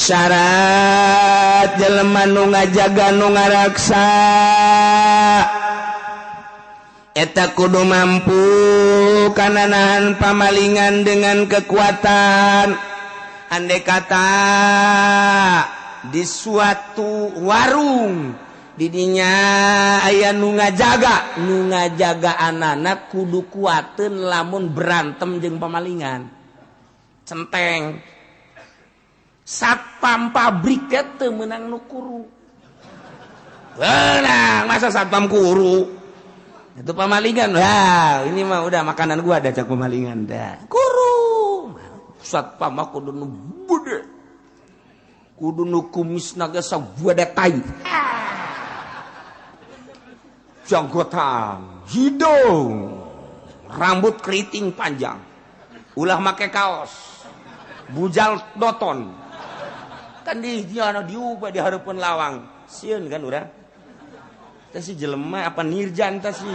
Syarat jelema nu ngajaga, nu ngaraksa eta kudu mampu kana nahan pamalingan dengan kekuatan. Andai kata di suatu warung didinya aya nu ngajaga, nu ngajaga anak kudu kuateun lamun berantem jeung pamalingan, centeng. Satpam pabrik teh meunang nu kuru, menang. Masa satpam kuru itu pamalingan? Wah, ini mah udah makanan gua ada, cak pamalingan dah. Kuru satpam mah kudu nu gede, kudu nu kumisna ge sabuada tai, janggotan, hidung, rambut keriting panjang, ulah make kaos, bujal doton kan di dia diubah di hareupeun lawang. Sieun kan urang teh, si jelema apa nirjan teh si.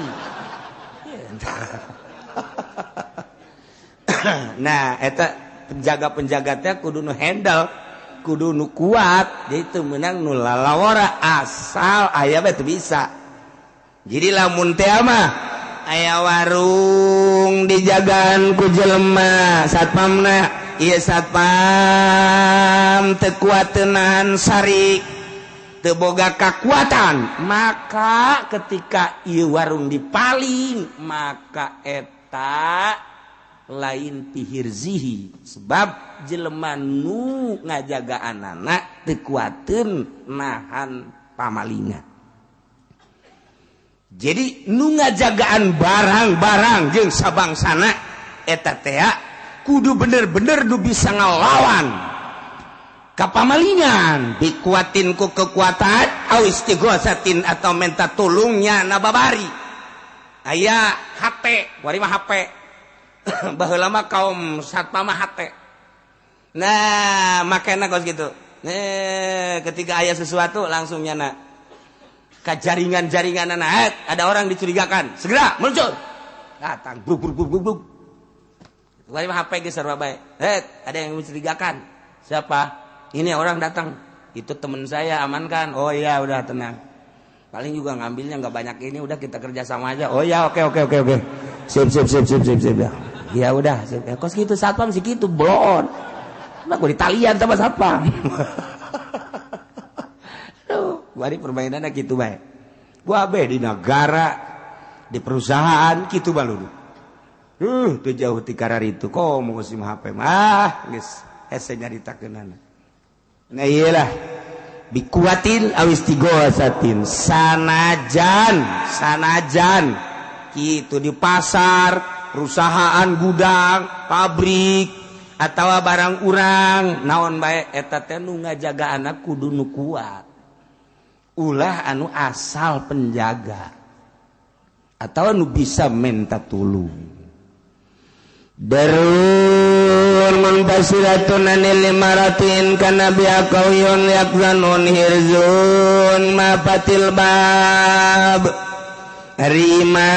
Nah, eta penjaga-penjaga teh kudu nu handle, kudu nu kuat. Jadi teu meunang nu lalawara, asal aya bae teu bisa. Jadi lamun teh mah aya warung dijagaan ku jelema satpamna, ieu satpam teu kuat nahan sarik, teu boga kakuatan, maka ketika ieu warung dipaling, maka eta lain pihirzihi, sebab jelema nu ngajaga anak teu kuateun nahan pamalingan. Jadi nu ngajagaan barang-barang jeung sabangsana eta teh kudu bener-bener nu bisa ngalawan ka pamalingan, dikuatin ku kekuatan au istighosatin atau minta tolongnya na babari. Aya HP, wari mah HP. Baheula mah kaum satpam mah HP. Nah, makana kos gitu. Nah, ketika aya sesuatu langsung nyana ke jaringan-jaringan anak, ada orang dicurigakan, segera muncul, datang, bruk bruk bruk bruk bruk. Wari mah HP geus sarua bae. Ada yang mencurigakan. Siapa? Ini orang datang. Itu teman saya, amankan. Oh iya, udah tenang. Paling juga ngambilnya nggak banyak ini, udah kita kerja sama aja. Oh iya, oke. Sip sip sip sip sip sip. Ya udah, sip. Ya, kos gitu satpam sih gitu, bloon. Nah, gua ditalian sama satpam. Aduh, bari permainannya gitu bae. Gua be di negara, di perusahaan gitu baluru. Tuh jauh ti karar itu kok mau musim HP mah geus hese nyaritakeunana. Nah iyalah bikuatin awis tigoasatin sanajan sanajan gitu di pasar, perusahaan, gudang, pabrik atau barang urang naon bae eta teh nu ngajaga anak kudu nu kuat. Ulah anu asal penjaga atau anu bisa minta tulung. Darun munbasiratun anil limaratin kana biaqawiyun yakzanun hirzun mafatil bab rima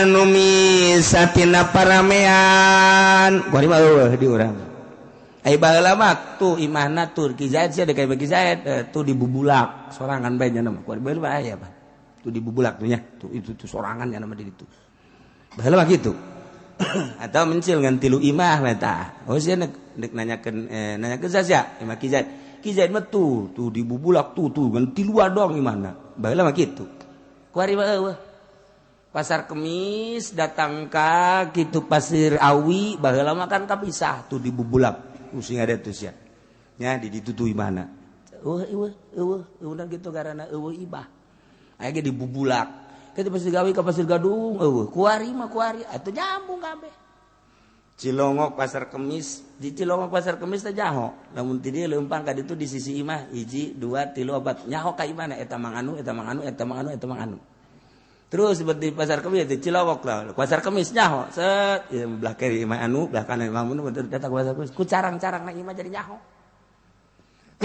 anu misatina paramean. Kuari mah eueuh di urang. Ai baheula mah tuh imahna tur Ki Zaid sia deui bagi Zaid tuh dibubulak sorangan bae nya mah. Kuari baheula mah aya mah. Tuh dibubulak tuh nya. Tuh itu tuh sorangan nya mah di ditu. Baheula mah kitu. Atau mencil ngan tilu imah meta. Oh sia nek nanyakeun nanyakeun sia imah Ki Zaid. Ki Zaid mah tuh tuh dibubulak tuh tuh ngan tiluan doang imahna. Baheula mah kitu. Kuari mah eueuh. Pasar Kemis datang ka kitu Pasir Awi baheula mah kan kapisah tuh dibubulak. Sing ada tuh sia. Nya di ditu tuh imahna. Eueuh eueuh eueuh eueuh kitu karana eueuh ibah. Aya ge dibubulak. Kita Pasir Gawi ke Pasir Gadung, eueuh, kuari mah kuari, atuh nyambung kabeh. Cilongok Pasar Kemis, di Cilongok Pasar Kemis teh nyaho. Lamun ti dieu leumpang ka ditu di sisi imah, 1 2 3 4, nyaho ka imahna eta mang anu, eta mang anu, eta mang anu, eta mang anu. Terus seperti Pasar Kemis di Cilongok lah, Pasar Kemis nyaho, set, ya, belah kiri imah anu, belah kanan imah anu, datang Pasar Kemis, ku carang-carang na imah jadi nyaho.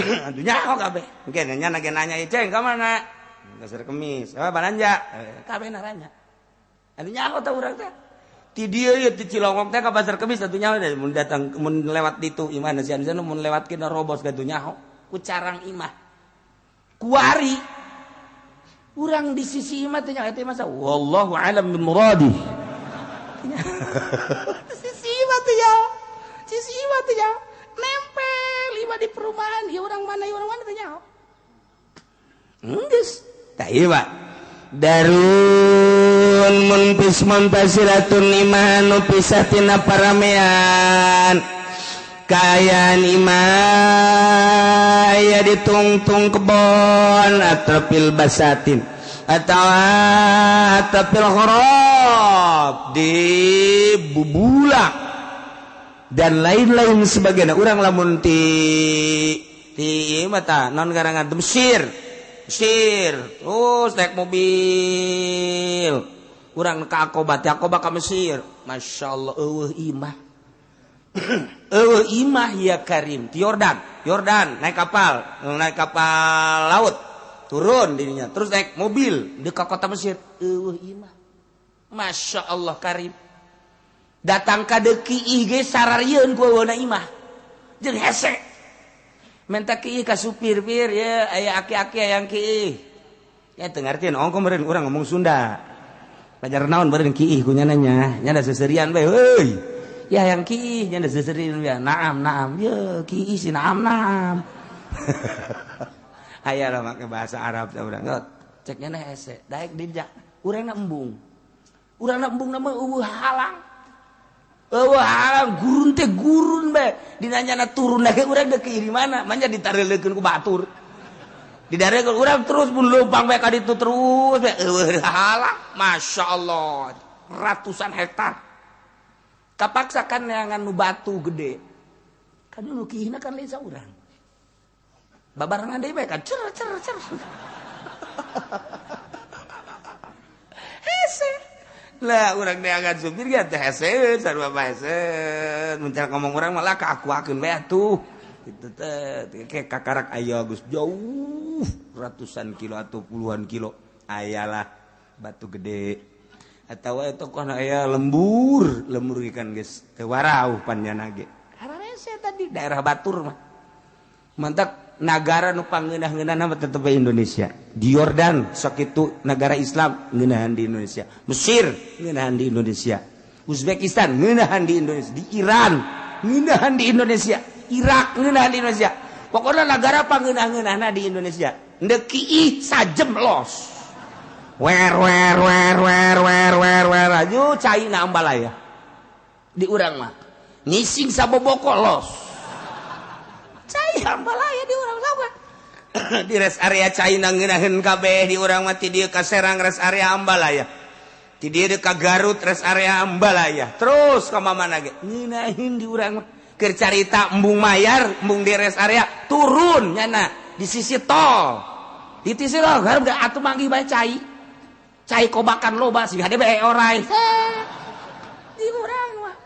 Aduh nyaho kabeh. Mungkin nya nanya, "Ceng, ka mana?" Pasar Kemis, oh balanja, kabeh naranya. Anu nyaho tah urang teh. Ti dieu ieu ti Cilongok teh ka Pasar Kemis atuh nyaho mun datang mun lewat ditu imah si anu mun lewat kena robos gatuh nyaho ku carang imah. Kuari urang di sisi imah teh nyaho eta masa wallahu alam bi muradi. Sisi imah teh nyaho. Sisi imah teh nyaho. Nempel imah di perumahan ieu urang mana teh nyaho. Geus tah ieu Pak. Darun munpis muntasiratun imah nu pisah tina paramean. Kaayaan imah aya ditungtung kebon atrapil basatin atawa atrapil khorab di bubulak dan lain-lain sebagainya. Urang lamun ti imah tah naon garangan Mesir. Mesir terus naik mobil urang ka Aqaba, ti Aqaba ka Mesir. Masya Allah eueuh imah. Eueuh imah ya Karim. Ti Yordan, naik kapal laut turun dirinya terus naik mobil di ka kota Mesir. Eueuh imah. Masya Allah Karim. Datang ka deuki ge sararieun ku eueuhna imah. Jeung hese. Minta kiih ka supir pir ya aya aki-aki hayang kiih. Ya teu ngartieun ongko meureun urang ngomong Sunda. Pajar naon meureun kiih ku nya nya da seuseurian bae heuy. Ya hayang kiih nya da seuseurian bae. Naam naam ye kiih si naam naam. Aya lah make bahasa Arab teh urang. Cek nya hese daek dijak urangna embung. Urangna embung na mah eueuh halang. Wah, gurun teh gurun bae. Dinanyana turun lagi urang deuk di mana? Manya ditareleukeun ku batur. Didarekeun urang terus mun leumpang bae ka ditu terus bae. Eueuh halang. Masya Allah, ratusan hektar. Kapaksa kan neangan nu batu gede. Kan nu kiihna kan lain saurang. Babarengan deui bae kan cer cer cer. Hese. Lah urang neangan supir ge teh hese sarua bae hese. Mun cara ngomong urang malah ka aku-akeun bae atuh. Kitu teh ke kakarak aya geus jauh ratusan kilo atau puluhan kilo. Ayalah batu gede. Atawa eta kana aya lembur, lembur ikan geus teu warauh panjana ge. Kararese tadi daerah Batur mah. Mantak nagara nu pangeunah-ngeunahna mah tetep Indonesia. Di Yordan sakitu nagara Islam ngeunahan di Indonesia. Mesir ngeunahan di Indonesia. Uzbekistan ngeunahan di Indonesia. Di Iran ngeunahan di Indonesia. Irak ngeunahan di Indonesia. Pokokna nagara pangeunah-ngeunahna di Indonesia. Ndek kiih sajem los. Wer wer wer wer wer wer wer aju cai na ambalaya. Di urang mah ngising saboboko los. Cai ambalaya di urang sama. Di rest area China ngeunaheun kabeh di urang mah ti dieu ka Serang rest area Ambalaya. Ti dieu ka Garut rest area Ambalaya. Terus ka mana ge ngeunaheun di urang mah. Keur carita embung mayar, embung di rest area turun nyana di sisi tol. Di sisi tol hareup atuh manggih bae cai. Cai kobakan loba sih hade bae orai. Di urang mah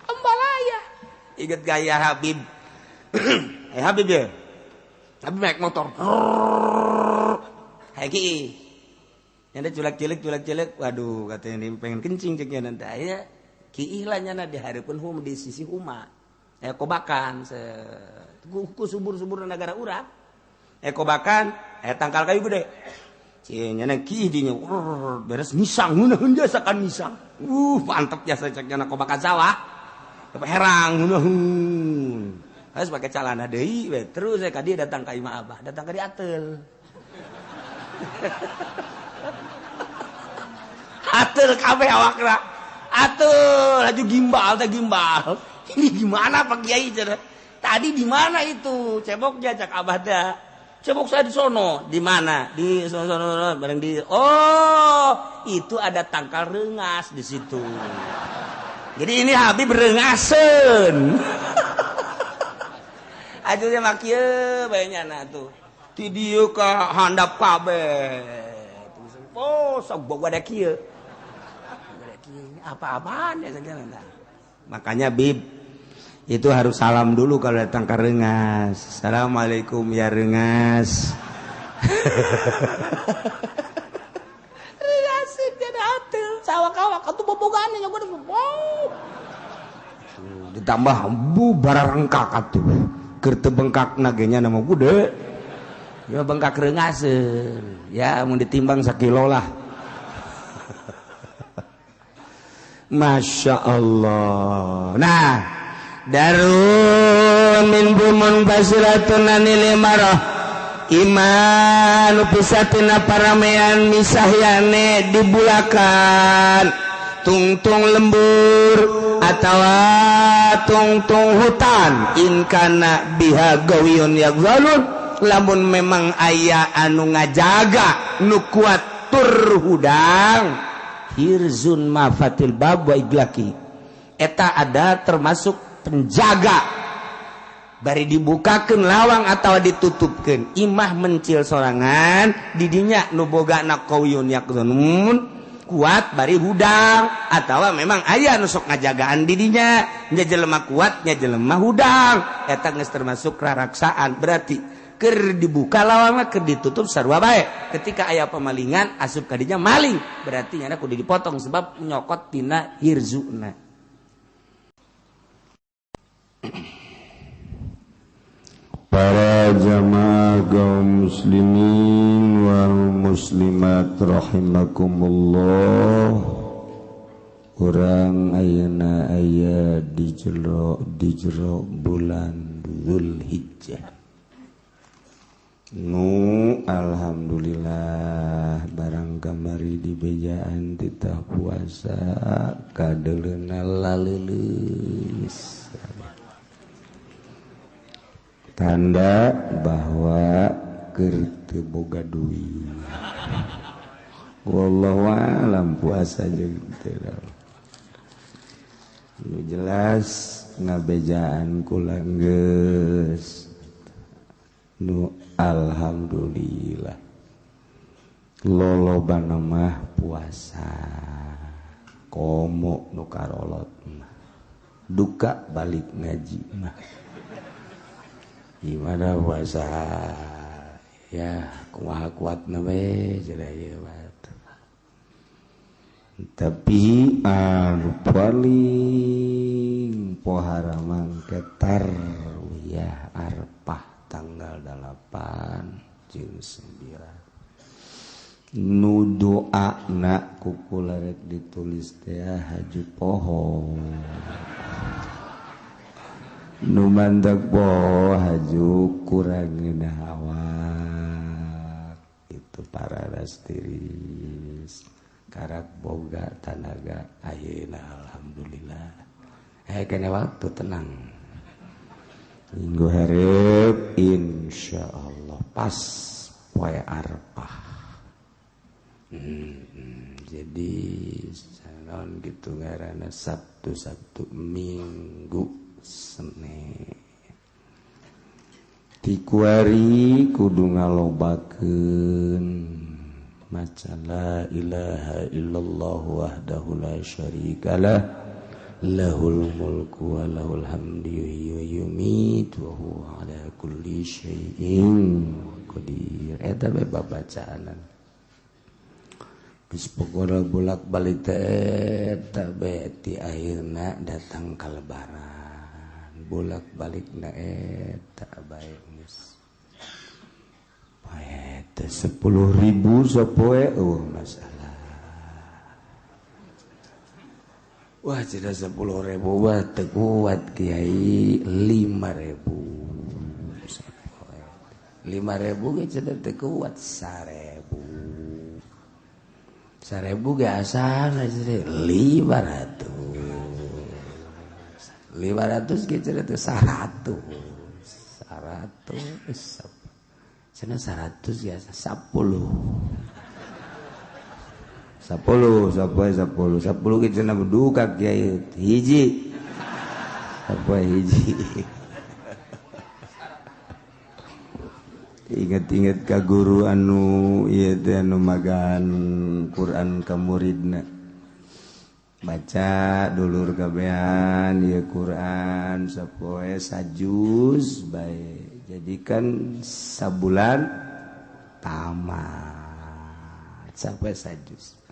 Ambalaya. Inget gaya Habib. Habib ya. Habib naik motor. Hai ki. Nyanda culak-cilik. Waduh, katanya ini pengen kencing ceknya nanti. Aya ki lah nyana di hareupeun hum di sisi huma. Aya kobakan ku subur-subur negara urang. Aya kobakan, aya tangkal kayu gede. Cie nyana ki dinya beres ngisang ngeunaheun jasa kan ngisang. Mantep jasa cek nyana kobakan sawah. Herang ngeunaheun. Harus pakai celana deui we. Terus saya ka dia datang ka imah abah, datang ka di atel. Atel kabeh awakna. Atel laju gimbal teh gimbal. Ini gimana Pak Kiai cenah? Tadi di mana itu? Ceboknya cak abah teh. Cebok saya di sono. Di mana? Di sono bareng di. Oh, itu ada tangkal rengas di situ. Jadi ini Habib rengaseun. Ajunya mah kieu bae nyana tuh. Ti dieu ka handap kabeh. Oh, sok boga da kieu. Boga kieu ini apa-apaan ya segala. Makanya Bib itu harus salam dulu kalau datang ke Rengas. Assalamualaikum ya Rengas. Rengasin jadi atel. Sawak-awak atuh bobogaannya nya wow. Ditambah bu bararengkak atuh. Keur teu bengkakna ge nya nama gede. Ya bengkak reungaseun. Ya mun ditimbang sakilo lah. Masya Allah. Nah, darun min bumun basiratun anil marah iman pisatina paramean misahyane dibulakan tungtung lembur atawa tungtung hutan inkana biha gawiyun yagzalun lamun memang aya anu ngajaga nu kuat tur hudang hirzun mafatil bab wa iglaki eta ada termasuk penjaga bari dibukakeun lawang atau ditutupkeun imah mencil sorangan didinya nu boga na qawyun yakzunun kuat bari hudang atawa memang aya nu sok ngajagaan didinya nya jelema kuat nya jelema hudang eta geus termasuk raraksaan berarti keur dibuka lawangna keur ditutup sarua bae ketika aya pemalingan asup ka dinya maling berarti nyana kudu dipotong sebab nyokot tina hirzuna. Para jamaah kaum muslimin wal muslimat rahimakumullah, urang ayeuna aya di jero bulan Dzulhijjah. Nu alhamdulillah barang kamari di bejaan titah puasa kadeleuna laleuleus. Tanda bahwa keur teu boga duit. Wallahu a'lam puasa jeung teu. Nu jelas ngabejaan kula geus. Nu alhamdulillah lolobana mah puasa komo nu karolot mah duka balik ngaji mah gimana puasa ya kumaha kuatna we cenah ieu mah. Tapi anu paling pohara mangke tarwiyah Arfah tanggal 8 jeung 9 nu doana ku kula rek ditulis teh haju poho nu mandak poho haju kurang ngeunah awak itu para rastiris karak boga tanaga ayeuna alhamdulillah kene waktu tenang minggu hareup insyaallah pas poe Arfah. Jadi naon gitu ngaranna Sabtu Minggu Senin tikuari kudu ngalobakeun maca la ilaha illallah wahdahu la syarikalah lahul mulku wa lahul hamdu yuhyi wa yumiitu wa huwa ala kulli syai'in qadir. Eta bae babacaanan geus pokona bolak-balik teh eta bae ti akhirna datang ka lebaran bolak-balikna eta bae geus pae teh 10.000 sapoe eueuh masalah. Wah tidak 10.000 wah teu kuat kiai 5.000 5.000 ge cenah teu kuat 1.000 1.000 ge asana cenah 500 500 ge cenah teu 100 100 cenah 100 ge asa 10 10 sapoe 10 10 ge cenah duka kiai hiji sapoe hiji. Ingat-ingat ka guru anu ieu teh anu magan Quran ka muridna baca dulur kabehan ieu Quran sapoe sajuz bae jadikan sabulan tamat sapoe sajuz.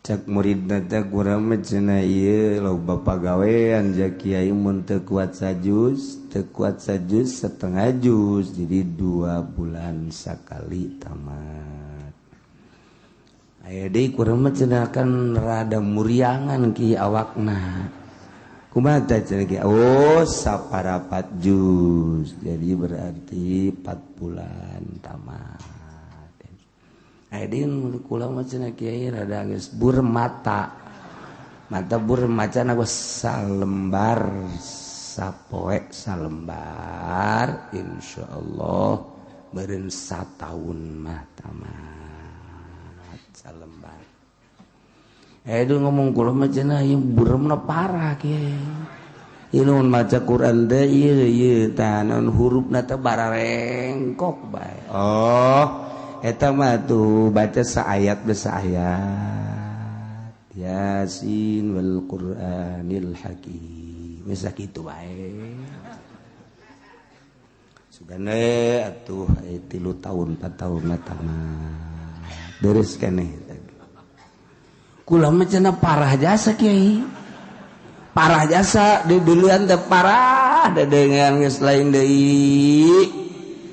Cak muridna teh kurang mah cenah ieu loba pagawean ja kiai mun teu kuat sajuz, teu kuat sajuz setengah juz, jadi 2 bulan sakali tamat. Aya deui kurang mah cenah kan rada muriangan ki awakna. Kumaha teh cenah ki? Oh, saparapat juz. Jadi berarti 4 bulan tamat. Aidin kula mah cenah kiai rada geus burem mata. Mata burem macana geus salembar sapoe salembar insyaallah beureun sataun mah tamat salembar. Aidin ngomong kula mah cenah ieu buremna parah kiai. Ieu mun maca Quran teh ieu ieu tah naon hurufna teh bararengkok bae. Oh, eta mah tuh baca saayat besaayat Yasin wal Qur'anil Hakim bisa kitu bae sugane atuh 3 tahun 4 tahun mah tamat beres keneh kula mah cenah parah jasa kiai parah jasa di duluan teh parah dedengean geus lain deui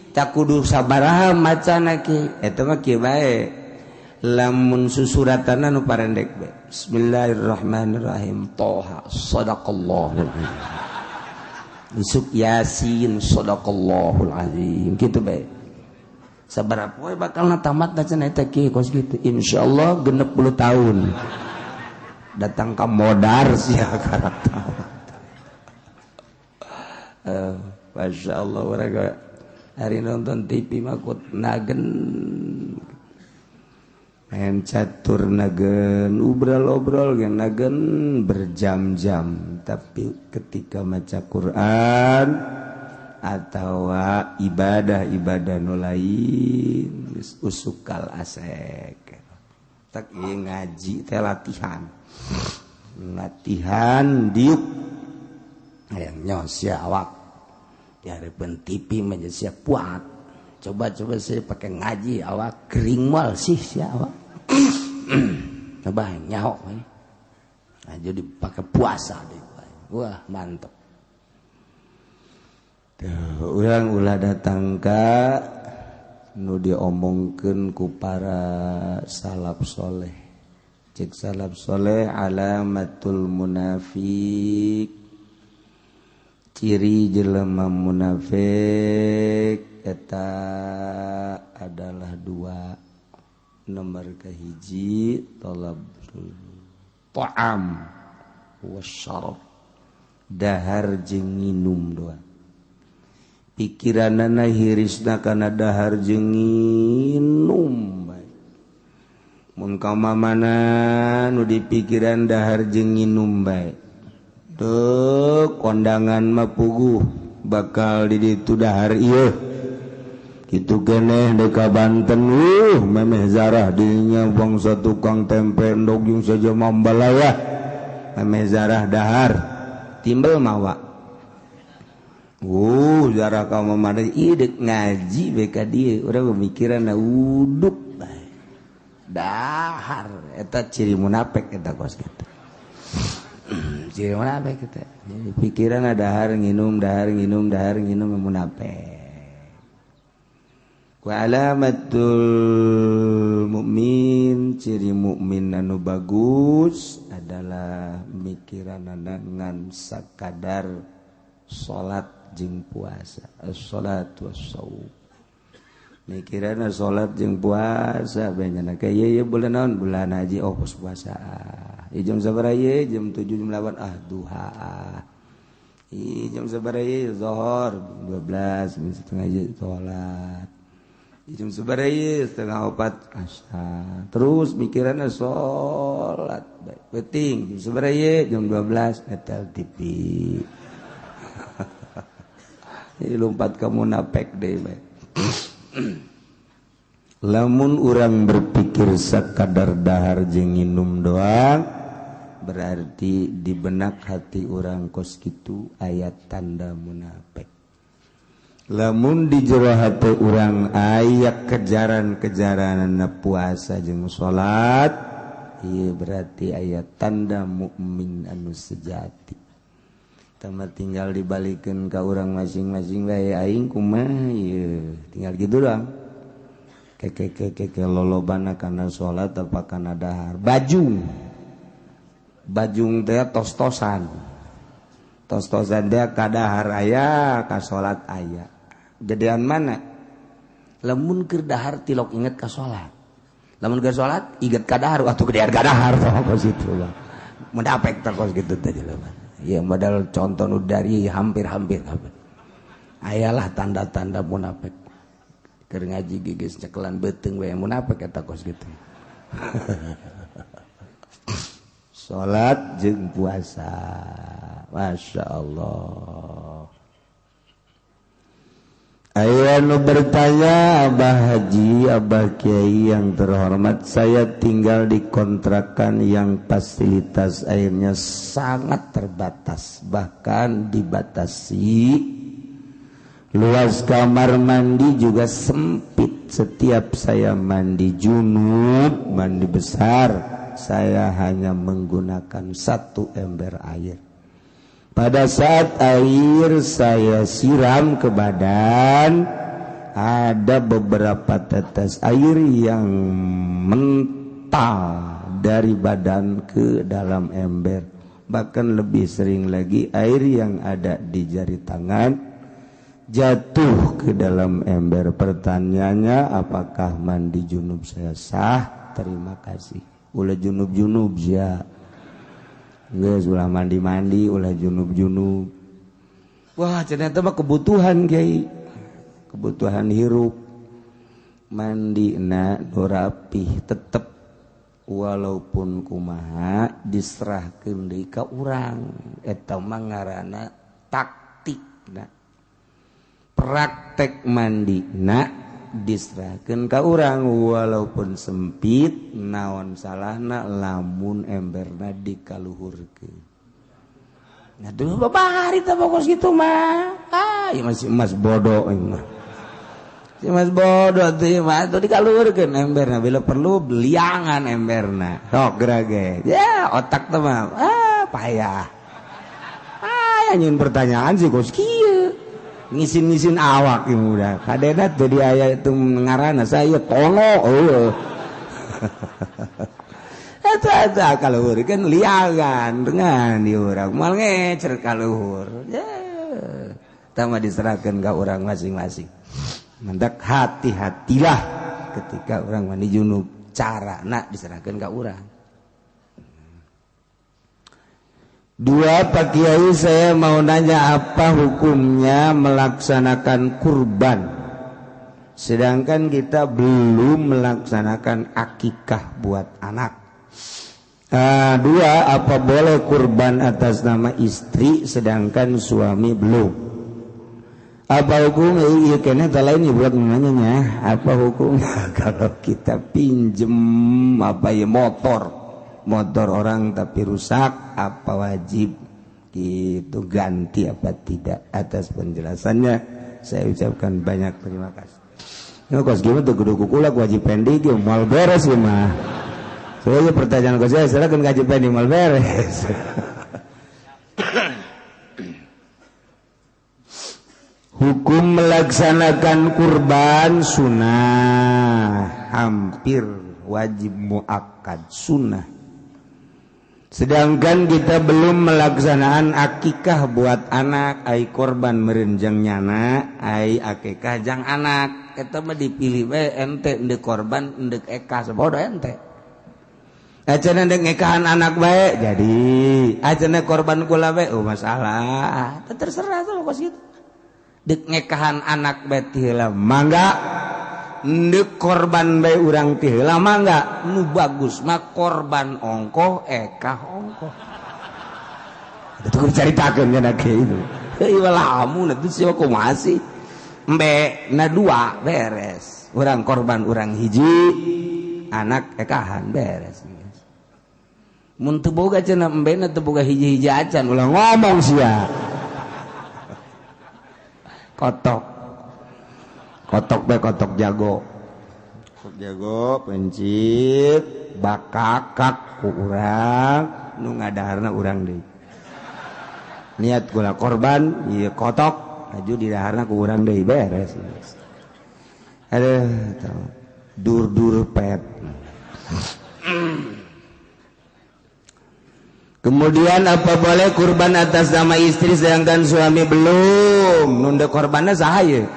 tak kudu sabaraha macana ki eta mah kieu bae lamun susuratana nu parendek bae bismillahirrahmanirrahim toha sadaqallahul azim isuk yasin sadaqallahul azim kitu bae sabaraha poe bakalna tamat da cenah eta kieu kos kitu insyaallah 60 tahun datang ka modar sia karakter masyaallah urang hari nonton TV makut nagen main catur nagen obrol-obrol gen nagen berjam-jam tapi ketika maca Quran atau ibadah-ibadah nu lain geus usukal asek tak ieu ngaji teh latihan latihan diuk hayang nyos sia awak dihareupeun TV mah jadi siap kuat. Coba-coba saya pakai ngaji awak kering mal sih sia awak. Coba nyaho we. Nah, jadi pakai puasa deh. Wah, mantep. Tuh, urang ulah datang ka nu diomongkeun ku para salaf soleh. Cek salaf soleh alamatul munafik. Ciri jelema munafik eta adalah 2. Nomor kahiji talabul ta'am wasyarab dahar jeung nginum doang. Pikiranana hirisna kana dahar jeung nginum bae. Mun ka mamana nu dipikiran dahar jeung nginum bae. Tuh kondangan mah puguh bakal di ditu dahar ieu kitu keneh deuk ka Banten memeh zarah dinya bangsa tukang tempe endog jeung saja mambalaya memeh zarah dahar timbel mawa zarah ka mamana ieu deuk ngaji we ka dieu urang pemikiranna uduk bae dahar eta ciri munafik eta kos kitu. Ciri munafik kita. Jadi pikiran dahar nginum dahar nginum dahar nginum munafik. Wa alamatul mukmin ciri mukmin anu bagus adalah mikiranana ngan sakadar salat jeung puasa. As-salatu was-shaum. Mikiranna salat jeung puasa banyana ka ieu bulan naon bulan haji oh puasa. Ieu jam sabaraha ieu jam 7 jam 8 ah duha. Ieu jam sabaraha ieu zuhur 12 setengah ieu salat. Ieu jam sabaraha ieu setengah 4 asar. Terus mikiranna salat bae. Penting jam sabaraha ieu jam 12 nyetel TV. Ieu lompat ka munafik deui bae. Lamun urang berpikir sakadar dahar jeung nginum doang berarti di benak hati urang kos kitu aya tanda munafik. Lamun di jero hati urang aya kejaran-kejaranna puasa jeung salat Ieu berarti aya tanda mukmin anu sejati. Tama tinggal dibalikeun ka urang masing-masing bae aing kumaha ieu. Tinggal gitu doang. Keke lolobana kana salat apa kana dahar. Bajung. Bajung teh tos-tosan. Tos-tosan teh ka dahar aya, ka salat aya. Gedean mana? Lamun keur dahar tilok inget ka salat. Lamun keur salat inget ka dahar atuh gedean ka dahar tah kos kitu lah. Mendapek tah kos kitu teh jelema. Ya modal contoh nu dari hampir-hampir ayalah tanda-tanda munafik. Keur ngaji geus cekelan beuteung we munafik eta kos kitu. Salat jeung puasa. Masya Allah. Ayo nu bertanya, Abah Haji, Abah Kiai yang terhormat, saya tinggal di kontrakan yang fasilitas airnya sangat terbatas, bahkan dibatasi. Luas kamar mandi juga sempit. Setiap saya mandi junub, mandi besar, saya hanya menggunakan 1 ember air. Pada saat air saya siram ke badan, ada beberapa tetes air yang mental dari badan ke dalam ember. Bahkan lebih sering lagi air yang ada di jari tangan jatuh ke dalam ember. Pertanyaannya, apakah mandi junub saya sah? Terima kasih. Ulah junub-junub ya. Geus ulah mandi-mandi, ulah junub-junub. Wah, ternyata mah kebutuhan kiai. Kebutuhan hirup. Mandi na nu rapih tetep walaupun kumaha diserahkeun deui ka urang. Eta mah ngaranna taktikna. Praktek mandi na diserahkeun ka urang walaupun sempit, naon salahna lamun emberna dikaluhurkeun. Nah dulu babari teh pokos kitu mah. Ah, ieu masih emas bodoh ieu mah. Si mas bodoh tuh mah tuh dikaluhurkeun emberna, bila perlu beliangan emberna. Sok gerage. Ya, otak teh mah ah payah. Ah, nyieun pertanyaan sih kos kieu. Ngisin-ngisin awak ieu udah. Kadena teu di aya itu ngaranna saya tono eueuh. Eta eta kaluhurkeun liangan dengan di urang moal ngecer kaluhur. Ya. Tama diserahkeun ka urang masing-masing. Mendak hati-hatilah ketika orang mandi junub, carana diserahkeun ka urang. Dua, Pak Kiai, saya mau nanya apa hukumnya melaksanakan kurban sedangkan kita belum melaksanakan akikah buat anak. Dua, apa boleh kurban atas nama istri sedangkan suami belum? Apa hukumnya? Iya, kayaknya tak lain buat nanya. Apa hukumnya kalau kita pinjem apa ya motor orang tapi rusak, apa wajib itu ganti apa tidak? Atas penjelasannya saya ucapkan banyak terima kasih. Nah, kos gimana tuh kudu kukulak wajib pendik ya mal beres ya mah. Soalnya pertanyaan kos saya silakan wajib pendik mal beres. Hukum melaksanakan kurban sunnah, hampir wajib muakkad sunnah. Sedangkan kita belum melaksanakan akikah buat anak, ai korban merenjang nyana, ai akikah jang anak. Eta mah dipilih we ente ndek korban ndek ekah sabodo ente. Acana ndek ngekahan anak bae jadi, acana korban kula bae oh masalah. Terserah tuh kos kitu. Dek ngekahan anak bae ti heula mangga, ndek korban bae urang ti heula mangga. Nu bagus mah korban ongkoh ekah ongkoh. Itu kudu caritakeun nya kieu. Heuh lamun atuh sia kumaha sih? Embe na dua beres. Urang korban urang hiji, anak ekahan beres. Mun teu boga cenah embe na teu boga hiji-hiji acan ulah ngomong sia. Kotok. Kotok bae kotok jago. Sok jago pencit bakakak ku urang nu ngadaharna urang deui. Niat kula korban ieu kotok aju didaharna ku urang deui beres. Aduh, dur-dur pet. Kemudian apa boleh kurban atas nama istri sedangkan suami belum? Nunda korbannya saha ye?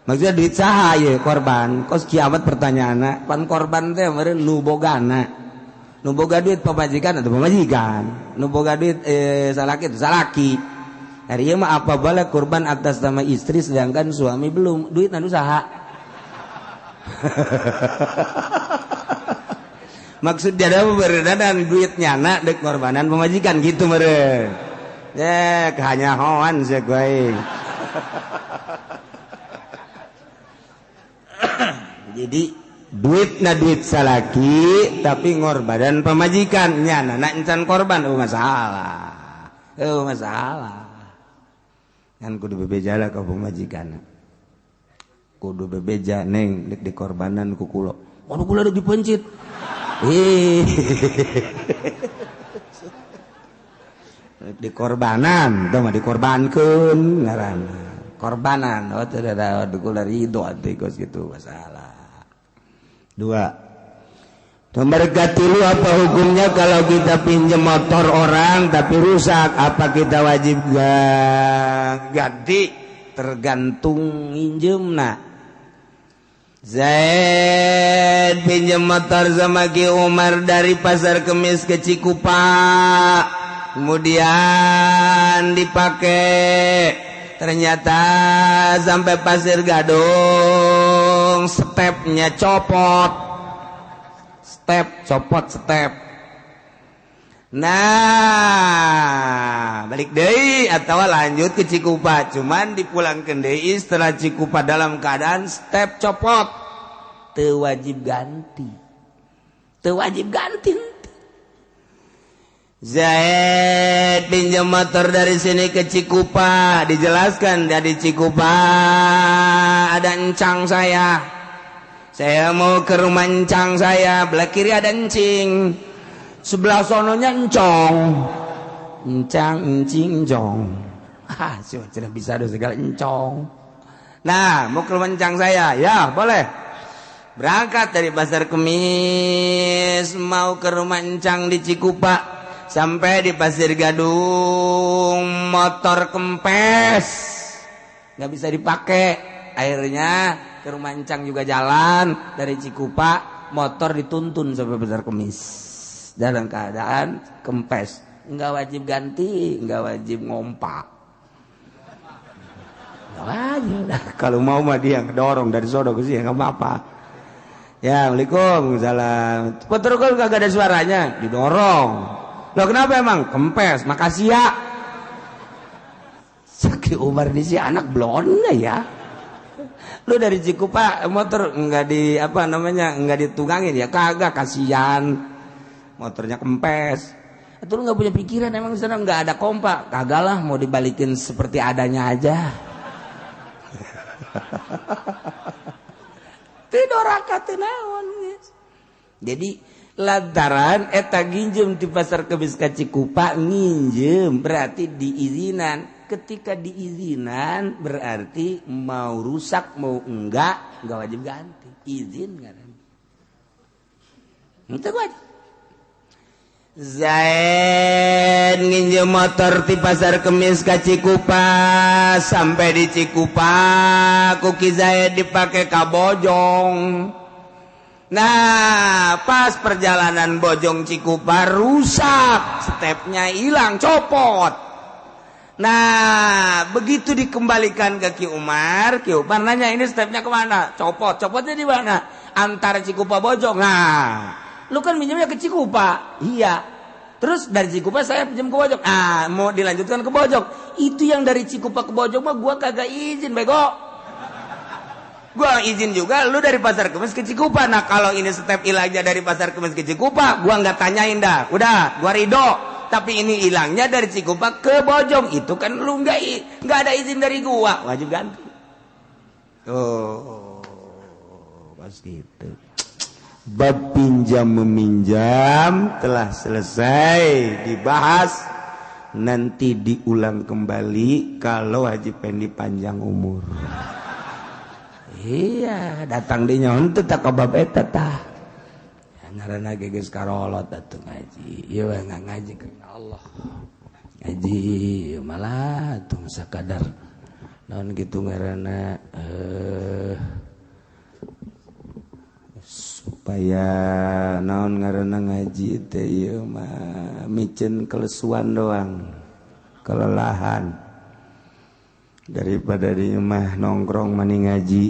Maksudnya duit saha ye korban? Kos kiamat pertanyaanna, pan korban teh meureun nu bogana. Nu boga duit pamajikan atau pamajikan? Nu boga duit salaki itu salaki. Hari ieu mah apa boleh kurban atas nama istri sedangkan suami belum? Duit nu saha? Maksud dia ada beredadan duitnya nak dek korbanan pemajikan gitu meren. Ya hanya hoan sih gue. Jadi duit na duit salaki tapi ngorbanan pemajikan nya nak encan korban oh masalah. Oh masalah. Kan kudu bebeja lah ka pemajikan. Kudu bebeja neng dek dikorbanan ku kula. Waduh kula dek dipencit. Dikorbanan, itu mah dikorbankeun ngaranna. Korbanan, oh teu da kula ridho atuh kos kitu masalah. Dua. Nomor katilu, apa hukumnya kalau kita pinjam motor orang tapi rusak? Apa kita wajib ganti? Tergantung minjemna. Zaid pinjam motor sama Ki Umar dari Pasar Kemis ke Cikupa, kemudian dipakai, ternyata sampai Pasir Gadung stepnya copot, step copot step. Nah balik deui atau lanjut ke Cikupa, cuman dipulangkeun deui setelah Cikupa dalam keadaan step copot, teu wajib ganti, teu wajib ganti. Zaid pinjam motor dari sini ke Cikupa, dijelaskan dari Cikupa ada encang saya mau ke rumah encang saya, belah kiri ada encing, sebelah sononya encong, encang, encing, encong. Ah, sudah bisa ada segala encong. Nah, mau ke rumah encang saya, ya boleh. Berangkat dari Pasar Kemis mau ke rumah encang di Cikupa, sampai di Pasir Gadung motor kempes, nggak bisa dipakai. Akhirnya ke rumah encang juga jalan dari Cikupa, motor dituntun sampai Pasar Kemis dalam keadaan kempes, nggak wajib ganti, nggak wajib ngompak, nggak wajib. Nah, kalau mau mah dia ngedorong dari sono ke sini nggak apa-apa. Ya, assalamualaikum, salam. Motor kok kagak ada suaranya, didorong. Loh kenapa emang? Kempes, makasih ya. Sakit Umar ini si anak blonde ya. Lu dari Cikupa motor nggak di apa namanya nggak ditungangin ya, kagak, kasihan. Motornya kempes. Itu lu nggak punya pikiran emang di sana nggak ada kompak. Kagak lah, mau dibalikin seperti adanya aja. Tidoraka teu naon geus. Jadi lantaran eta nginjem di Pasar Kemis ka Cikupa nginjem berarti diizinan. Ketika diizinan berarti mau rusak mau enggak wajib ganti. Izin kan. Itu wajib. Zaid nginjem motor di Pasar Kemis ka Cikupa, sampai di Cikupa kuki Zaid dipakai ka Bojong. Nah pas perjalanan Bojong Cikupa rusak, stepnya hilang, copot. Nah begitu dikembalikan ke Ki Umar, Ki Umar nanya ini stepnya kemana? Copot, copotnya di mana? Antara Cikupa Bojong. Nah lu kan minjemnya ke Cikupa. Iya. Terus dari Cikupa saya pinjam ke Bojong. Ah, mau dilanjutkan ke Bojong. Itu yang dari Cikupa ke Bojong mah gua kagak izin, bego. Gua izin juga lu dari Pasar Kemis ke Cikupa. Nah, kalau ini step hilangnya dari Pasar Kemis ke Cikupa, gua nggak tanyain dah. Udah, gua ridho. Tapi ini hilangnya dari Cikupa ke Bojong. Itu kan lu nggak ada izin dari gua. Wajib ganti. Tuh. Kos gitu. Bab pinjam meminjam telah selesai dibahas, nanti diulang kembali kalau Haji Pendi panjang umur. Iya, datang di nyaon teh tak bab eta tah. Ngaranna ge geus karolot atuh ngaji. Ieu we ngaji karena Allah. Ngaji malah atuh sakadar naon kitu ngaranna supaya naon ngaranna ngaji teh ieu mah miceun kelesuan doang, kelelahan. Daripada di imah nongkrong mani ngaji.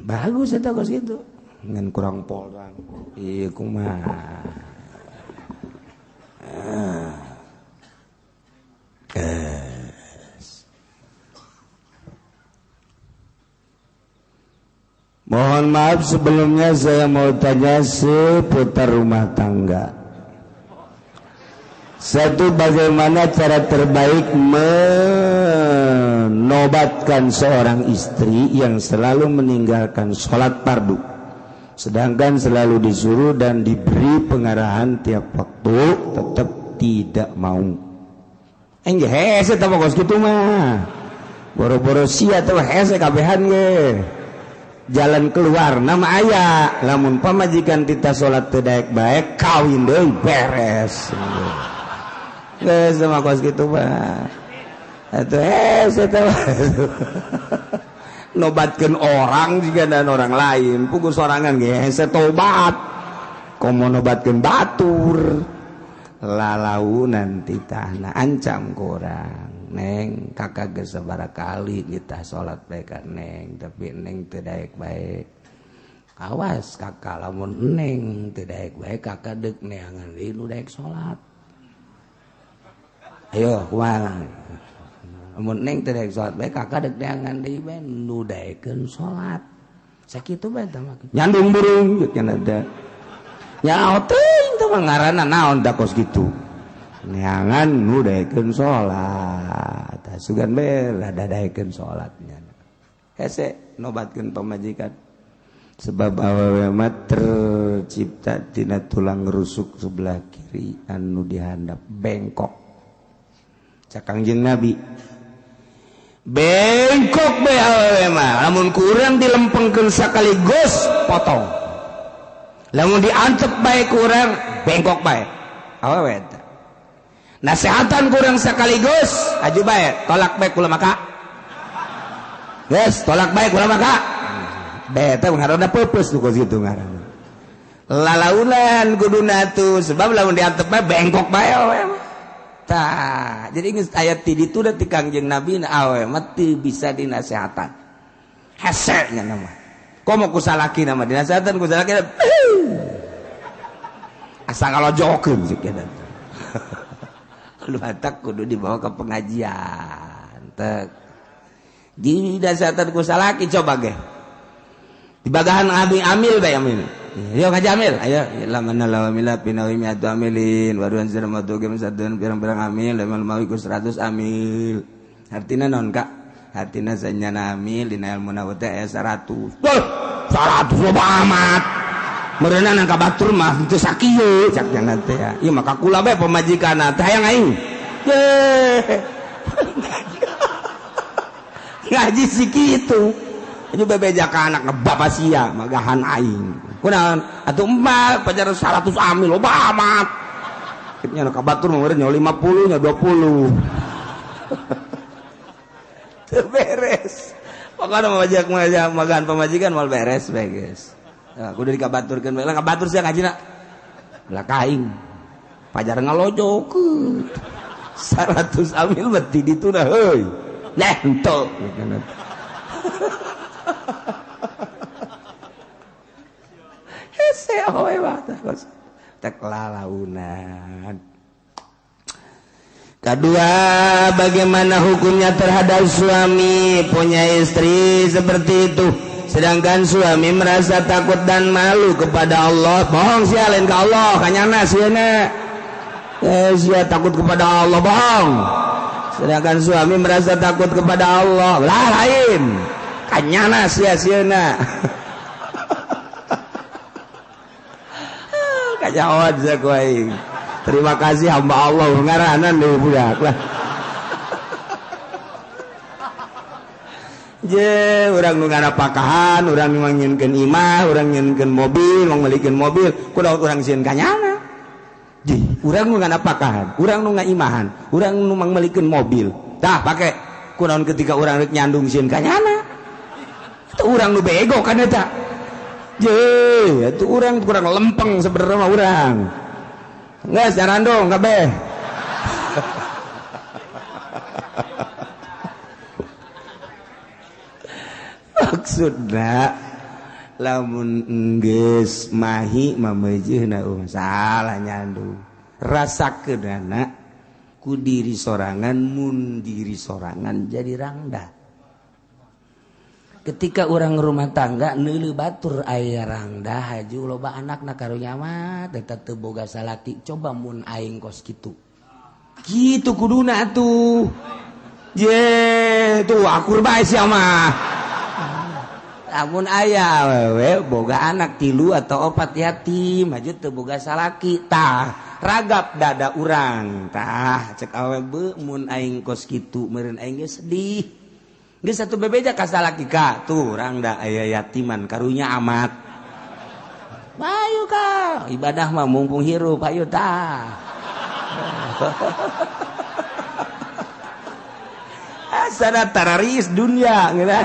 Bagus eta kos kitu. Ngan kurang pol doang. Ieu kumaha. Mohon maaf sebelumnya saya mau tanya seputar rumah tangga. Satu, bagaimana cara terbaik menobatkan seorang istri yang selalu meninggalkan sholat fardu, sedangkan selalu disuruh dan diberi pengarahan tiap waktu, tetap tidak mau. Engge hese tah kos kitu mah. Boro-boro sia teh hese kabehan ge. Jalan keluar nama aya, lamun pamajikan tita salat teu daek bae kawin deui beres. Geus mah kos kitu mah. Atuh hese teh. Nobatkeun orang juga dan orang lain, puguh sorangan ge hese tobat. Komo nobatkeun batur. Lalaunan titahna ancam kurang. Neng kakak geus sabaraha kali nitah salat bae ka neng, tapi neng teu daek bae. Awas kakak lamun neng teu daek bae kakak deuk neangan deui nu daek salat. Ayo kumaha? Lamun neng teu daek salat bae kakak deuk neangan deui bae nu daekeun salat. Sakitu bae tah mah. Nyandung burung jeung cenah teh. Nyaho teuing teh mah ngaranna naon da kos kitu. Neangan nu daekeun salat. Sugan bae rada daekeun salatnya. Hese nobatkeun pamajikan. Sebab awewe mah tercipta tina tulang rusuk sebelah kiri anu dihandap bengkok. Cak Kangjeng Nabi. Bengkok bae awewe mah, lamun kurang dilempengkeun sakaligus potong. Lamun diantep bae kurang bengkok bae. Awewe eta. Nasehatan kurang sekaligus aju bae tolak bae kula maka. Geus tolak bae kula maka. Bae teh ngaranna peupeus nu kos kitu ngaranna. Lalaunan kuduna tuh sebab lamun diantep bae bengkok bae awewe mah. Tah, jadi geus aya ti ditu da ti Kangjeng Nabi na awewe mah teu bisa dinasehatan. Hese nya mah. Komo ku salaki na mah dinasehatan ku salaki asa ngalojokeun ceuk eta. Lu batak kudu dibawa ke pengajian. Tek. Di dasatan ku salaki coba ge. Dibagahan abi amil bae amil. Yo ngaji amil. Ayo lamana lawamila pinawimi atu amilin waruan sirmatu gem satun pirang-pirang amil lemal mawi ku 100 amil. Artina naon Kak? Artina sanyana amil dina ilmu na teh aya 100. Duh, 100 loba amat. Meureunan nang ka batur mah teu sakieu cak nya teh. Ieu mah kakula bae pamajikanna teh hayang aing. Ngaji si kitu. Ieu bebeja ka anak ngebapa sia magahan aing. Kunaon? Atuh emak pajar 100 amil loba amat. Nya ka batur mah meureun nya 50 nya 20. Teu beres. Pokona mah magahan pamajikan moal beres bae geus. Kudu dikabaturkeun bae lah kabatur sia ngajina. Belakaing. Pajar ngalojokeun. 100 amil berarti ditu nah heuy. Nah henteu. Hese awe mah teh lalaunan. Kedua, bagaimana hukumnya terhadap suami punya istri seperti itu? Sedangkan suami merasa takut dan malu kepada Allah. Bohong sih lain ke Allah, kanyana sieuna. Sia takut kepada Allah, bohong. Sedangkan suami merasa takut kepada Allah, lah lain. Kanyana sia sieuna. Kanyahoan sia ku aing. Terima kasih hamba Allah ngaranan deui budak lah. Je, urang nu ngarapakahan, urang nu ngieunkeun imah, urang ngieunkeun mobil, mangmelikeun mobil, kudu urang sieun ka nyana. Ji, urang nu ngarapakahan, urang nu ngaimahan, urang nu mangmelikeun mobil. Tah pake kunaon ketika urang rek nyandung sieun ka nyana. Eta urang nu bego kan eta. Je, itu urang kurang lempeng sebenarnya mah urang. Geus nyarandung kabeh. Maksudna lamun geus mahi mameujeuna salah nyandung rasakeunana ku diri sorangan mun diri sorangan jadi rangda. Ketika urang rumah tangga neuleuh batur aya rangda haju loba anakna karunya mah eta teu boga salaki coba mun aing kos kitu. Kitu kuduna atuh. Je tuh akur bae sia mah. Lamun aya wewe boga anak 3 atau 4 yatim maju teu boga salaki tah ragap dada urang tah cek awe be mun aing kos kitu meureun aing ge sedih geus satu bebeja ka salaki ka tuh rangda aya yatiman karunya amat bayu ka ibadah mah mumpung hirup ayo tah asana tararis dunya ngeunah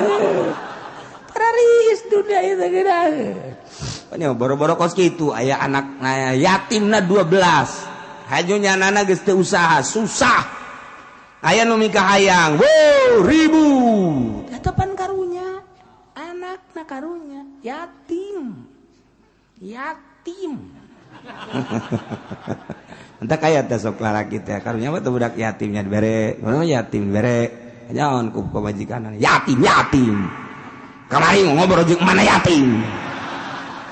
tararis dunia itu geunah. Boro-boro kos kitu aya anak yatimna 12. Hajo nyanana geus teu usaha, susah. Aya nu mikahayang, wow, ribu. Eta pan karunya, anakna karunya yatim. Yatim. Entah kaya teh sok lalaki teh karunya mah teu budak yatimnya dibere, mana yatim dibere. Nyaon ku pamajikanna yatim yatim. Kamari ngobrol jeung mana yatim.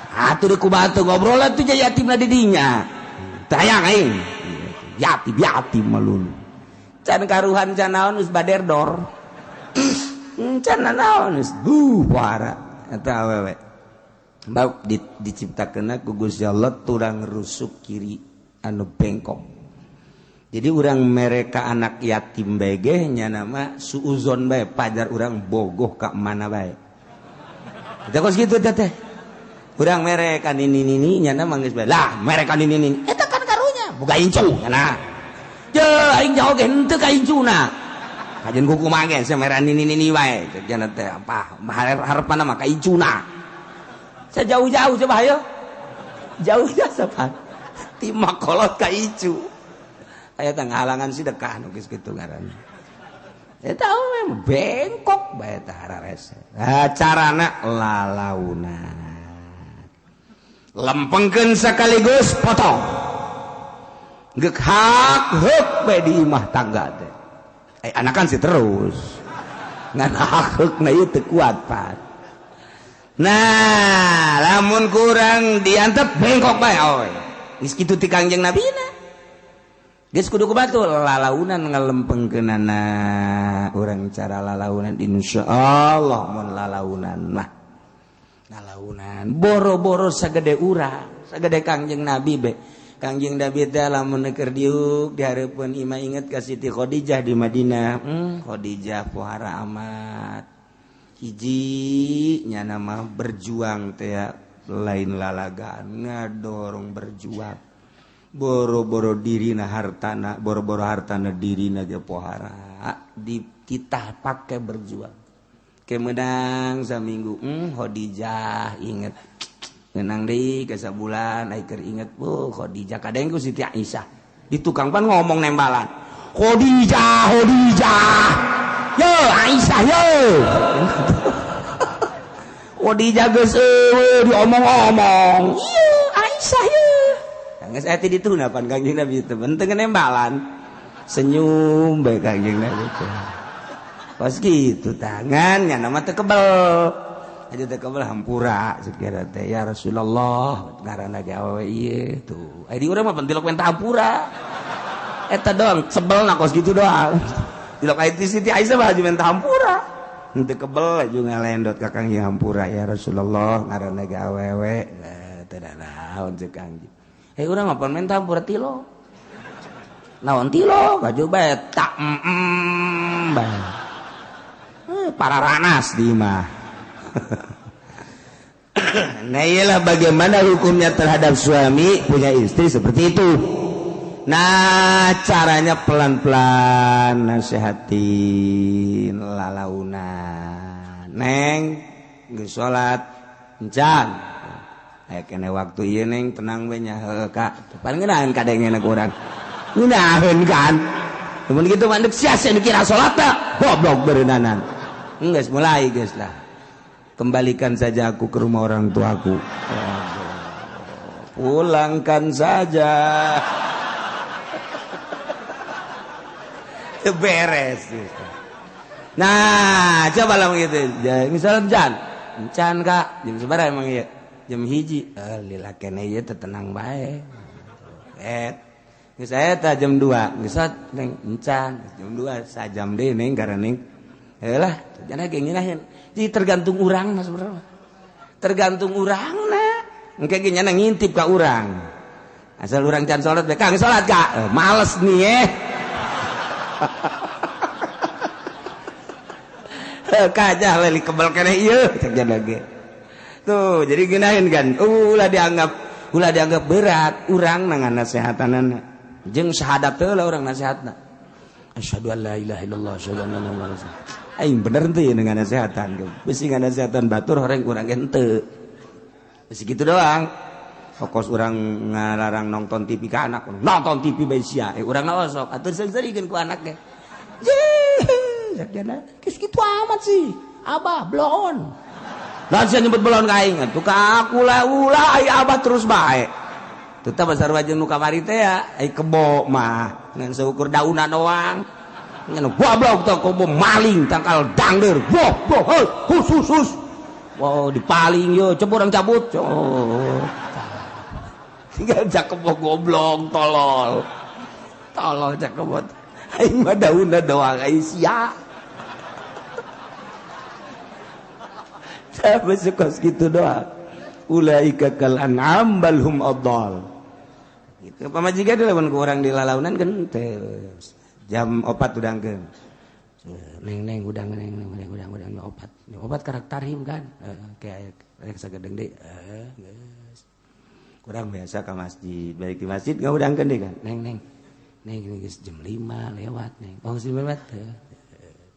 Atuh ku batu ngobrol atuh yatimna di dinya. Teu hayang aing. Yatim yatim melulu. Can karuhan can naon geus baderdor. Can naon geus duh para eta awewe. Bab diciptakeunna ku Gusti Allah tulang rusuk kiri anu bengkok. Jadi urang mereka anak yatim bae ge nya nama suuzon bae pajar urang bogoh ka mana bae. Kita kos gitu teh. Urang mereka nini nini nyana manggis bae. Lah mereka nini nini. Eta kan karunya boga incu nyana. Je aing jauh ge henteu ka incuna. Kajeun kuku mage samera nini nini wae. Cek jana teh apa harepanna mah ka incuna. Sejauh-jauh coba ayo. Jauh jasa pan. Ti makolot ka incu. Aya teh ngahalangan sedekah nu geus kitu ngaranna. Eta we bengkok bae tah hararese. Nah, carana lalaunan. Lempengkeun sekaligus potong. Geuk hak heuk bae di imah tangga teh. Anakan sih terus. Ngan hak heukna ieu teu kuat pan. Nah, lamun kurang diantep bengkok bae oy. Geus kitu ti Kangjeng Nabina. Geus kudu ku batur lalaunan ngalempengkeunana urang cara lalaunan insyaallah mun lalaunan mah lalaunan boro-boro sagede urang sagede Kangjeng Nabi be Kangjeng Nabi teh lamun keur diuk di hareupeun imah inget ka Siti Khadijah di Madinah. Khadijah pohara amat hiji nyana mah berjuang teh lain lalagaan ngadorong berjuang boro-boro dirina hartana boro-boro hartana dirina ge pohara dititah pake berjuang ke menang saminggu Khadijah inget menang deui ke sabulan ai keur inget bu Khadijah kadeng ku Siti Aisyah di tukang pan ngomong nembalan Khadijah Khadijah yo Aisyah yo Khadijah geus eueuh diomong-omong ieu Aisyah yo geus aya ti ditu napan Kangjeng Nabi teh penting nembalan senyum bae Kangjeng Nabi teh pas kitu tangan nya nama teh kebel aja teh kebel hampura sakira teh ya Rasulullah ngaranna ge awewe ieu tuh aya di urang mah pentilok minta hampura eta doang sebelna kos kitu doang tilok aya ti Siti Aisyah mah haji minta hampura henteu kebel aju ngalendot ka Kangjeng hampura ya Rasulullah ngaranna ge awewe teh naon ceuk Kangjeng. Hei urang mah pan menta hampura tilo. Naon tilo? Baju bae tak bae. Para ranas di imah. Nah iyalah bagaimana hukumnya terhadap suami punya istri seperti itu. Nah caranya pelan-pelan nasehatin lalauna. Neng geus salat encan. Aya kene waktu ieu neng tenang we nya heuh ka. Paling ngeunaheun kadengena ku urang. Ngeunaheun kan. Mun kitu mah deuk sia-sia dikira salat teh goblok beureunanan. Geus mulai geus lah. Kembalikan saja aku ke rumah orang tuaku. Pulangkan saja. Beres. Nah, coba lah begitu. Misalnya encan, encan kak, jam seberapa emang iya? Jam 1. Lila kene ieu teh tenang bae. Geus eta jam 2, geus neng encan, jam 2 sajam deui neng karena neng. Heulah, jangan ge ngeunaheun. Jadi tergantung urang mah sebenarnya. Tergantung urang na. Engke ge nyana ngintip ka urang. Asal urang can salat bae, Kang salat Kak. Males nih eh. Kajah leli kebel keneh ieu cek lagi. Tuh, jadi ngeunaheun kan. Ulah dianggap berat urang na nasehatanana. Jeung syahadat teh lah urang nasehatna. Asyhadu an la ilaha illallah, asyhadu anna muhammadar rasulullah. Aing bener teu ya dengan nasehatan. Bisi nganasehatan batur horeng urang ge henteu. Bisi kitu doang. Pokos urang ngalarang nonton TV ka anak, nonton TV bae sia. Urang na osok atuh seungseurikeun ku anak ge. Jih, sakjana geus kitu amat sih. Abah bloon. Lah sia nyebut bloon ka aing atuh ka aku lah ulah ai abah terus bae. Tetep sarua jeung nu kamari teh ya, ai kebo mah ngan seukur daunan doang. Ngan goblok teh kebo maling tangkal dangder. Boh boh hus hus hus. Wow dipaling yo, coba orang cabut. Oh. Tinggal cakebo goblok tolol. Tolol cakebo. Aing mah daunna doang ai sia. Sampai sekos gitu doang. Ulaika kal an'am bal hum adall. Gitu pamajikan lamun ku urang di lalaunan kan teh jam 4 udangkeun. Neng neng udang neng neng udang udang opat. Opat karakter tarhim kan. Kayak rek sagedeng deui. Geus. Kurang biasa ka masjid, balik di masjid ngaudangkeun deui kan. Neng neng. Neng geus jam 5 lewat neng. Oh jam lewat teh.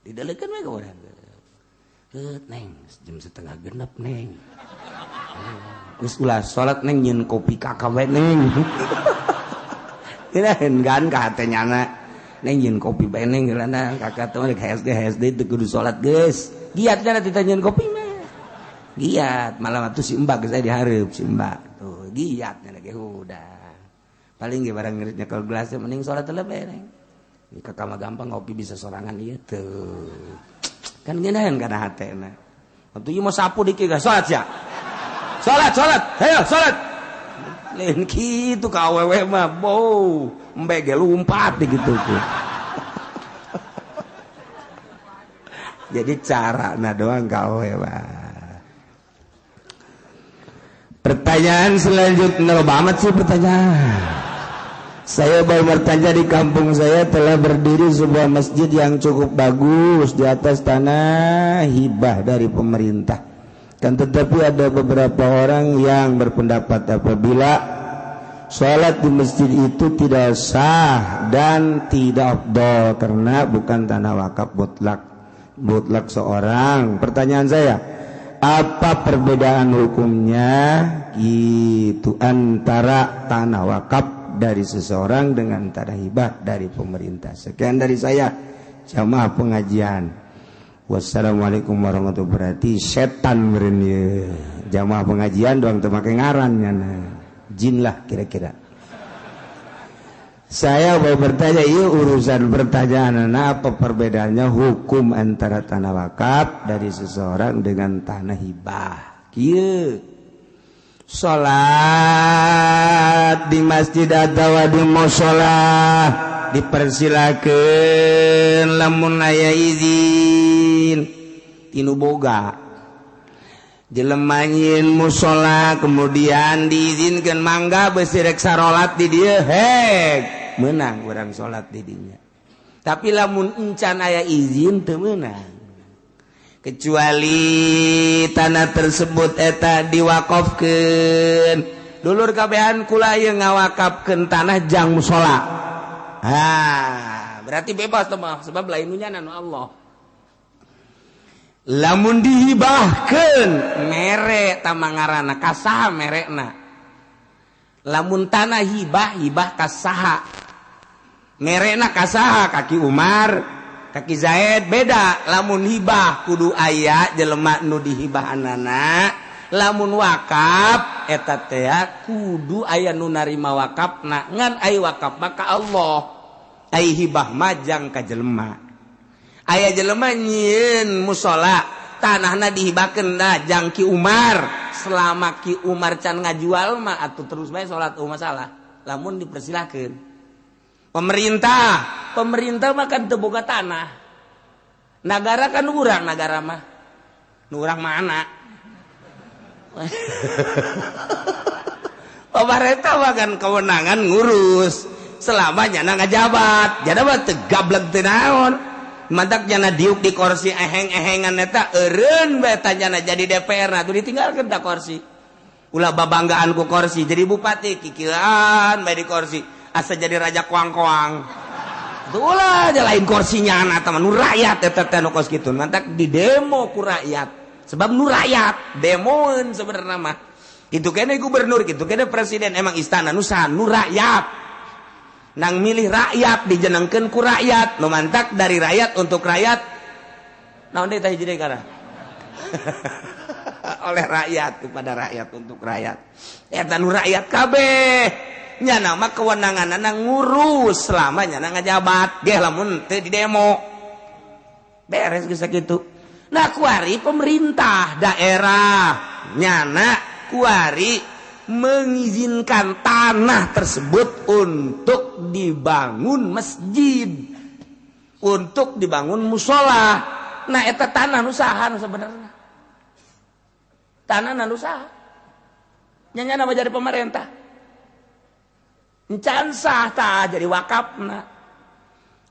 Didaleukeun we ka urang. Neng jam 5:30 neng. Geus ulah salat neng nyeun kopi kakak we neng. Ngeunaheun kan ka hate nyana. Neng nyeun kopi bae neng geulana kakak teh rek HSD HSD teu kudu salat geus. Giat kana tita nyeun kopi mah. Giat malam atuh si Mbak geus aya dihareup si Mbak. Tuh giat nya ge udah. Paling ge barang nyekel gelas mending salat heula bae neng. Kakak mah gampang ngopi bisa sorangan ieu tuh. Kan ngeunaheun kana hatena. Atuh ieu mah sapu dikit geus salat sia. Salat salat, hayo salat. Lain kitu ka awewe mah bau, embe ge lumpat di kitu tuh. Jadi carana doang ka awewe mah. Pertanyaan selanjutnya loba amat sih pertanyaan. Saya baru bertanya di kampung saya telah berdiri sebuah masjid yang cukup bagus di atas tanah hibah dari pemerintah. Kan tetapi ada beberapa orang yang berpendapat apabila sholat di masjid itu tidak sah dan tidak afdol karena bukan tanah wakaf mutlak seorang. Pertanyaan saya, apa perbedaan hukumnya gitu antara tanah wakaf dari seseorang dengan tanah hibah dari pemerintah? Sekian dari saya, jamaah pengajian. Wassalamualaikum warahmatullahi wabarakatuh. Setan meureun ieu. Jamaah pengajian doang teu make ngaran nyana. Jin lah kira-kira. Saya mau bertanya, ieu urusan pertanyaan apa perbedaannya hukum antara tanah wakaf dari seseorang dengan tanah hibah? Kieu. Salat di masjid atau di mushola dipersilakan lamun aya izin tinu boga. Jelema nyieun musola kemudian diizinkan, mangga besi rek sarolat di dieu, hek menang urang salat di dinya. Tapi lamun encan aya izin, teu meunang, kecuali tanah tersebut eta diwakafkeun. Dulur kabehan, kula ieu ngawakafkeun tanah jang musola. Ha, berarti bebas tuh mah, sebab lain nu nu Allah. Lamun dihibahkeun, mere tamangarana ka saha merekna? Lamun tanah hibah, hibah ka saha merekna? Ka saha? Ka Ki Umar, ka Ki Zaid, beda. Lamun hibah kudu aya jelema nu dihibahanana. Lamun wakaf eta teh kudu aya nu narima wakafna. Ngan ai wakaf maka Allah, ai hibah majang ka jelema. Aya jelema nyieun musola, tanahna dihibahkeun dah jang Ki Umar. Selama Ki Umar can ngajual mah atuh terus bae salat, oh masalah. Lamun dipersilahkeun pemerintah, pemerintah mah kan teu boga tanah. Negara kan urang, negara mah nu urang mana? Pemerintah mah kan kewenangan ngurus selama nyana ngajabat. Jadi mah teu gablek, teu naon. Mantak jana diuk di kursi eheng-ehengan eta eureun bae tanyana jadi DPR. Nah, tuh ditinggalkeun ta kursi. Ulah babanggaan ku kursi. Jadi bupati kikieuan bae di kursi, asa jadi raja koang-koang. Tuh ulah aja, lain kursinya anak teman nu rakyat eta teh nu kos kitu. Mantak di demo ku rakyat, sebab nu rakyat demoeun sebenarnya mah. Kitu kene gubernur, kitu kene presiden, emang istana nu saha? Nu rakyat. Nang milih rakyat, dijenengkeun ku rakyat, nu mantak dari rakyat untuk rakyat. Naon deui tah hiji deui kana? Oleh rakyat, kepada rakyat, untuk rakyat. Eta nu rakyat kabeh. Nyana mah kewenanganna ngurus selama nyana ngajabat geh, lamun teu di demo beres geus sakitu. Nah, kuari pemerintah daerah nyana kuari mengizinkan tanah tersebut untuk dibangun masjid, untuk dibangun musola. Nah, eta tanah nu saha nu sebenarnya? Tanah nu saha? Nya nama jadi pemerintah. Encan sah tah jadi wakafna.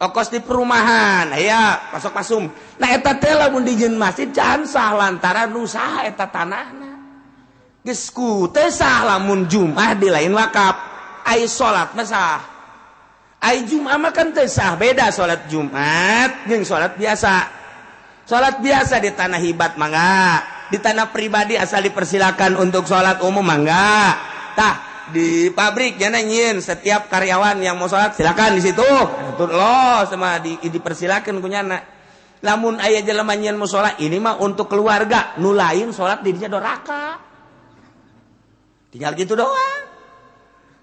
Okos di perumahan, aya pasok pasum. Nah, eta teh lamun dijieun masjid can sah, lantaran nu saha eta tanahna? Geus ku teu sah lamun Jumat di lain wakaf. Ai salat mah sah. Ai Jumat mah kan teu sah, beda salat Jumat jeung salat biasa. Salat biasa di tanah hibat mangga, di tanah pribadi asal dipersilakan untuk salat umum mangga. Tah, di pabrik nyana nyieun, setiap karyawan yang mau salat silakan di situ. Tuh lo sama dipersilakan ku nyana. Lamun aya jelema nyieun musola, ini mah untuk keluarga, nu lain salat di dinya doraka. Tinggal gitu doang.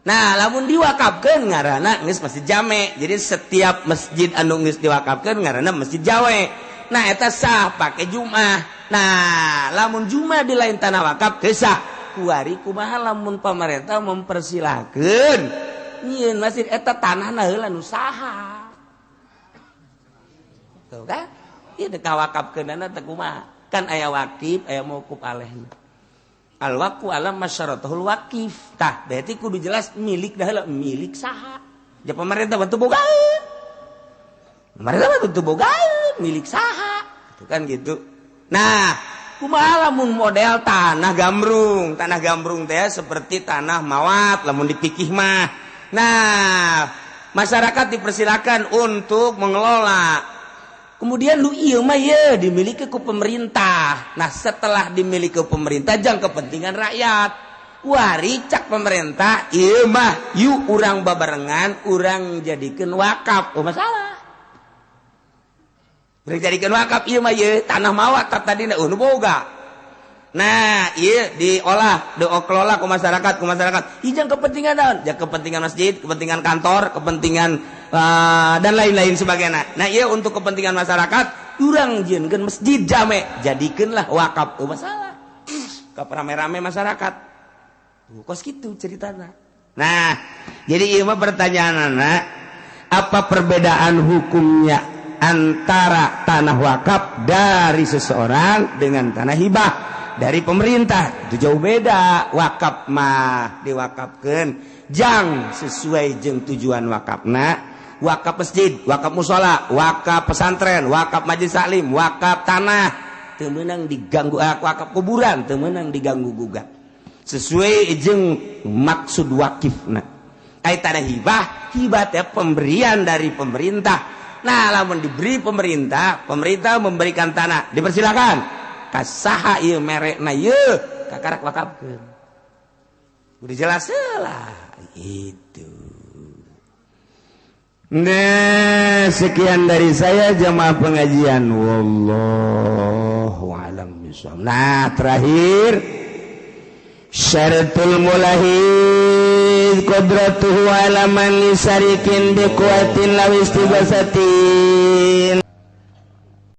Nah, lamun diwakafkeun ngaranna geus masjid jame. Jadi setiap masjid anu geus diwakafkeun ngaranna masjid jawe. Nah, eta sah pake Jumat. Nah, lamun Jumat di lain tanah wakaf teu sah. Kuari kumaha lamun pemerintah mempersilahkeun nyieun masjid, eta tanahna heula nu saha? Tuh kan? Ieu dek ngawakafkeunana teh kumaha? Kan aya wakif, aya mauquf alaihna. Al waqfu ala masyaratuhul wakif. Tah, berarti kudu jelas milik dah heula, milik saha? Ja pemerintah bantu bogaeun. Pemerintah bantu bogaeun, milik saha? Itu kan gitu. Nah, kumaha lamun model tanah gambrung? Tanah gambrung teh seperti tanah mawat lamun dipikih mah. Nah, masyarakat dipersilakan untuk mengelola. Kemudian lu ieu mah ye dimiliki ku pemerintah. Nah, setelah dimiliki ku pemerintah jang kepentingan rakyat. Wari cak pemerintah ieu mah yuk urang babarengan urang jadikeun wakaf. Oh masalah. Urang jadikeun wakaf ieu mah ye tanah mawat tadina nu boga. Nah, ieu diolah, dikelola ku masyarakat, ku masyarakat. Ieu jang kepentingan naon? Jang kepentingan masjid, kepentingan kantor, kepentingan dan lain-lain sebagainya. Nah, ieu untuk kepentingan masyarakat, urang jieunkeun masjid jame, jadikeunlah wakaf. Oh masalah. Ka rame-rame masyarakat. Tuh, kos kitu ceritana. Nah, jadi ieu mah pertanyaanana, apa perbedaan hukumnya antara tanah wakaf dari seseorang dengan tanah hibah? dari pemerintah itu jauh beda. Wakaf mah diwakafkeun jang sesuai jeung tujuan wakafna. Wakaf masjid, wakaf musola, wakaf pesantren, wakaf majelis taklim, wakaf tanah teu meunang diganggu, wakaf kuburan teu meunang diganggu gugat, sesuai jeung maksud wakifna. Ai tanah hibah, hibah teh pemberian dari pemerintah. Nah, lamun diberi pemerintah, pemerintah memberikan tanah, dipersilakan ka saha ieu merekna ieu, kakarak wakafkeun. Udah jelas lah itu. Nah, sekian dari saya jamaah pengajian. Wallahu a'lam bishawab. Nah, terakhir syaratul mulahid qudratuhu ala man syarikin biquwatin law istighasatin.